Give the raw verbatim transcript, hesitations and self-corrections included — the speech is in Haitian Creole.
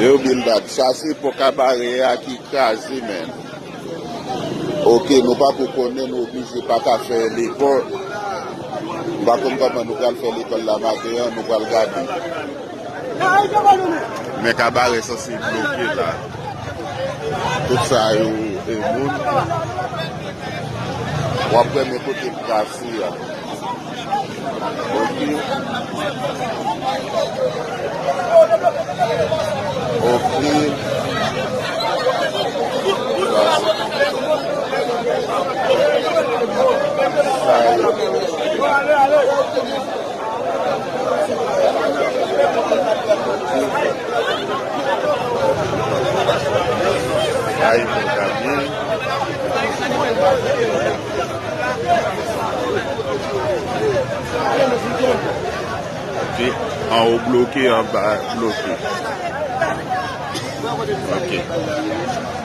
Yo, Bildad, sa se pò Kabare a ki kraze, men. Oke, nou pa ko konnen, nou oblije pa ka fè lekòl. M pa konn kòman nou pral fè lekòl la maten an, nou pral gade. Men Kabare sanse bloke la. Tout sa yo, e, moun. W ap wè men kote m pase a. Oke. Oke. Sa yo. Ay, mwen ta byen. Ok. Anwo bloke, anba bloke. Ok.